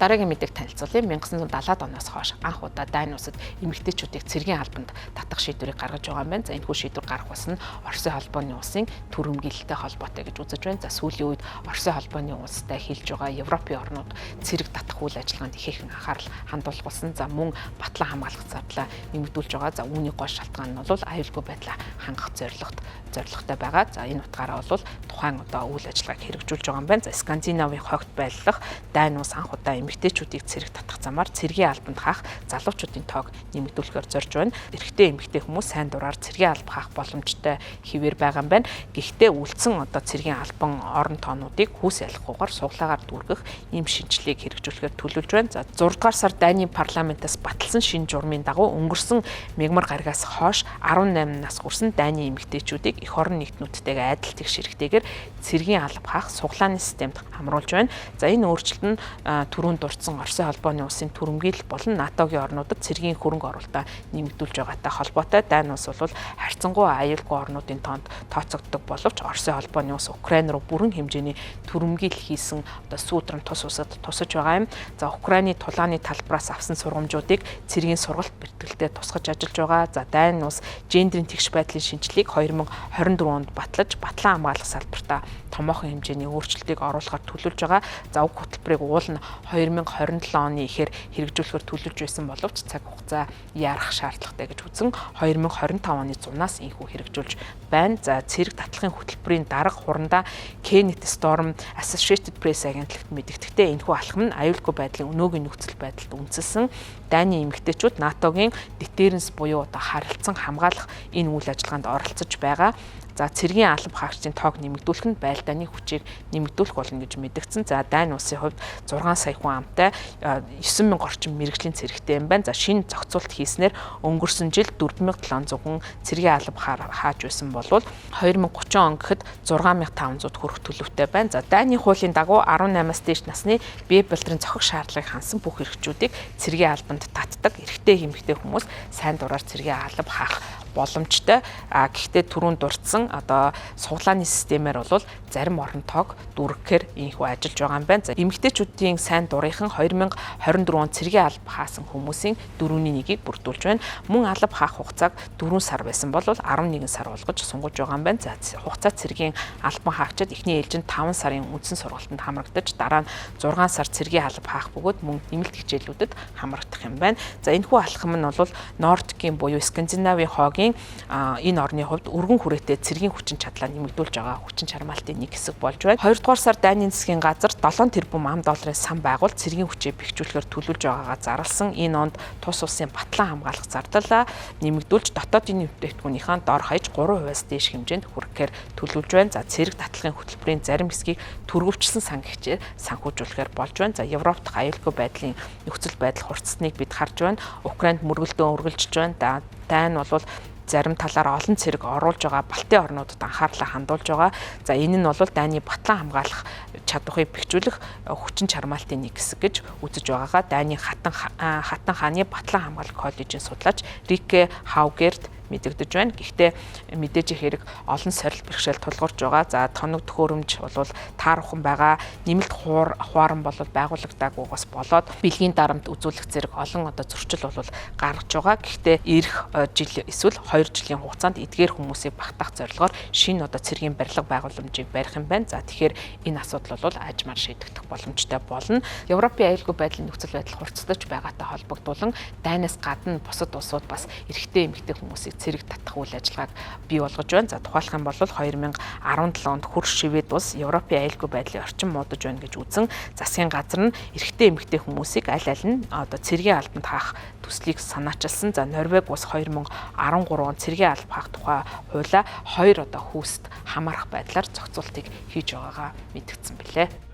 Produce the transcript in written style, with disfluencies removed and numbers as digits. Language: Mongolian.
Дараагийн мэдээг танилцуулъя. 1970-ад оноос хойш анх удаа Дани улсад эмэгтэйчүүдийг цэргийн албанд татах шийдвэрийг гаргаж байгаа юм байна. За, энэхүү шийдвэр гарах бас нь Оросын холбооны улсын түрэмгийлэлтэй холбоотой гэж үзэж байна. За, сүүлийн үед Оросын холбооны улстай хилж байгаа Европын орнууд цэрэг татах үйл ажиллагаанд ихээхэн анхаарал хандуулсан. За, мөн батлан хамгаалах зардлаа нэмэгдүүлж байгаа. За, үүний гол шалтгаан нь бол аюулгүй байдлаа хангах зорилготой байгаа. За, энэ утгаараа бол тухайн одоо үйл ажиллагааг хэрэгжүүлж байгаа юм байна. За, Скандинавын хогт байллах Дани улс анх удаа эмэгтэйчүүдийг цэрэг татах замаар цэргийн албанд хаах залуучуудын тоог нэмэгдүүлэхээр зорж байна. Эрэгтэй эмэгтэй хүмүүс сайн дураар цэргийн алба хаах боломжтой хэвээр байгаа юм байна. Гэхдээ үлдсэн одоо цэргийн албан орон тоонуудыг хүйс ялахгүйгээр суглаагаар дүүргэх ийм шинжилгээг хэрэгжүүлэхээр төлөвлөж байна. За, 6 дугаар сар Дани парламентаас баталсан шинэ журмын дагуу өнгөрсөн мягмар гаригаас хойш 18 нас хүрсэн Дани эмэгтэйчүүдийг эх орон нэгднүүдтэйгээ адил тэгш эрхтэйгээр цэргийн алба хаах суглааны системд хамруулж байна. За, энэ өөрчлөлт нь түрүүнд дурдсан Оросын холбооны улсын түрэмгийлэл болон НАТОгийн орнуудад цэргийн хөрөнгө оруулалтаа нэмэгдүүлж байгаатай холбоотой. Дани улс бол харьцангуй аюулгүй орнуудын тоонд тооцогддог боловч Оросын холбооны улс Украин руу бүрэн хэмжээний түрэмгийлэл хийсэн одоо сүүдрэн тус усад тусаж байгаа юм. За, Украины тулааны талбараас авсан сургамжуудыг цэргийн сургалт бэлтгэлдээ тусгаж ажиллаж байгаа. За, Дани улс гендрийн тэгш байдлын шинжилгээг 2024 онд батлаж батлан хамгаалах салбартаа томоохон хэмжээний өөрчлөлтийг оруулахар төлөвлөж байгаа. За, уг хөтөлбөрийг уул нь 2027 оны ихээр хэрэгжүүлэхээр төлөвлөж байсан боловч цаг хугацаа ярах шаардлагатай гэж үзэн 2025 оны зунаас инхүү хэрэгжүүлж байна. За, цэрэг татлахын хөтөлбөрийн дарга хурандаа Kenneth Storm Associated Press агентлагт мэдэгдэхдээ энэхүү алхам нь аюулгүй байдлын өнөөгийн нөхцөл байдалд үндэслэн Дани эмэгтэйчүүд НАТОгийн deterrence буюу одоо харилцан хамгаалах энэ үйл ажиллагаанд оролцож байгаа. За, цэргийн алба хаагчдын тоог нэмэгдүүлэх нь байлдааны хүчийг нэмэгдүүлэх болно гэж мэдэгдсэн. За, Дани улсын хувьд 6 сая хүн амтай 9000 орчим мэргэжлийн цэрэгтэй юм байна. За, шинэ зохицуулт хийснээр өнгөрсөн жил 4700 хүн цэргийн алба хааж байсан болвол 2030 он гэхэд 6500 хүрэх төлөвтэй байна. За, Дани хуулийн дагуу 18-аас дээш насны бие балдрын зохих шаардлагыг хансан бүх эрхчүүдийг цэргийн албанд татдаг. Эрэгтэй эмэгтэй хүмүүс сайн дураар цэргийн алба хаах боломжтой. А гэхдээ түрүүнд дурдсан одоо суглааны системээр бол зарим орон тоог дүүргэхээр инхүү ажиллаж байгаа юм байна. За, эмэгтэйчүүдийн сайн дурынхан 2024 он цэргийн алба хаасан хүмүүсийн 1/4-ийг бүрдүүлж байна. Мөн алба хаах хугацааг 4 сар байсан бол 11 сар болгож сунгаж байгаа юм байна. За, хугацаа цэргийн албан хаагчид эхний ээлжинд 5 сарын үндсэн сургалтанд хамрагдаж, дараа нь 6 сар цэргийн алба хаах бөгөөд мөн нэмэлт хичээлүүдэд хамрагдах юм байна. За, энэхүү алхам нь бол Нордикийн буюу Скандинавын хоогийн энэ орны хувьд өргөн хүрээтэй цэргийн хүчин чадлаа нэмэгдүүлж байгаа хүчин чармаалтын нэг хэсэг болж байна. 2 дугаар сар Дани засгийн газар 7 тэрбум ам долларын сан байгуул цэргийн хүчээ бэхжүүлэхээр төлөвлөж байгаагаа зарласан. Энэ онд тус улсын батлан хамгаалах зардлаа нэмэгдүүлж дотоодын бүтээгдэхүүнийхээ дор хаяж 3%-аас дээш хэмжээнд хүрэхээр төлөвлөж байна. За, цэрэг татлахын хөтөлбөрийн зарим хэсгийг түргэвчсэн сан гихчээр санхүүжүүлэхээр болж байна. За, Европ дахь аюулгүй байдлын нөхцөл байдал хурцсныг бид харж байна. Украинд мөргөлдөө үргэлжилж байна. Дайн бол зарим талаар олон цэрэг оруулж байгаа Балтийн орнуудад анхаарлаа хандуулж байгаа. За, энэ нь бол Дани батлан хамгаалах чадварыг бэхжүүлэх хүчин чармаалтын нэг хэсэг гэж үзэж байгаагаа Дани Хатан хааны батлан хамгаалах коллежийн судлаач Рике Хаугерт мэдэгдэж байна. Гэхдээ мэдээж хэрэг олон сорилт бэрхшээл тулгарч байгаа. За, тоног төхөөрөмж бол тааруухан байгаа. Нэмэлт хуаран бол байгуулагдаагүйгээс болоод бэлгийн дарамт үзүүлэх зэрэг олон одоо зөрчил бол гаргаж байгаа. Гэхдээ ирэх жил эсвэл 2 жилийн хугацаанд эдгээр хүмүүсийг багтаах зорилгоор шинэ одоо цэргийн барилга байгууламжийг барих юм байна. За, тэгэхээр энэ асуудал бол аажмаар шийдэгдэх боломжтой болно. Европын аюулгүй байдлын нөхцөл байдал хурцдаж байгаатай холбогдуулан дайнаас гадна бусад улсууд бас эрэгтэй эмэгтэй хүмүүсийг цэрэг татах үйл ажиллагааг бий болгож байна. За, тухайлах юм бол 2017 онд хөрш Швед улс Европын аюулгүй байдлын орчин муудаж байна гэж үзэн засгийн газар нь эрэгтэй эмэгтэй хүмүүсийг аль аль нь одоо цэргийн албанд хаах төслийг санаачилсан. За, Норвег улс 2013 он цэргийн алба хаах тухай хуулиа хоёр одоо хүүст хамаарах байдлаар зохицуултыг хийж байгаагаа мэдгдсэн билээ.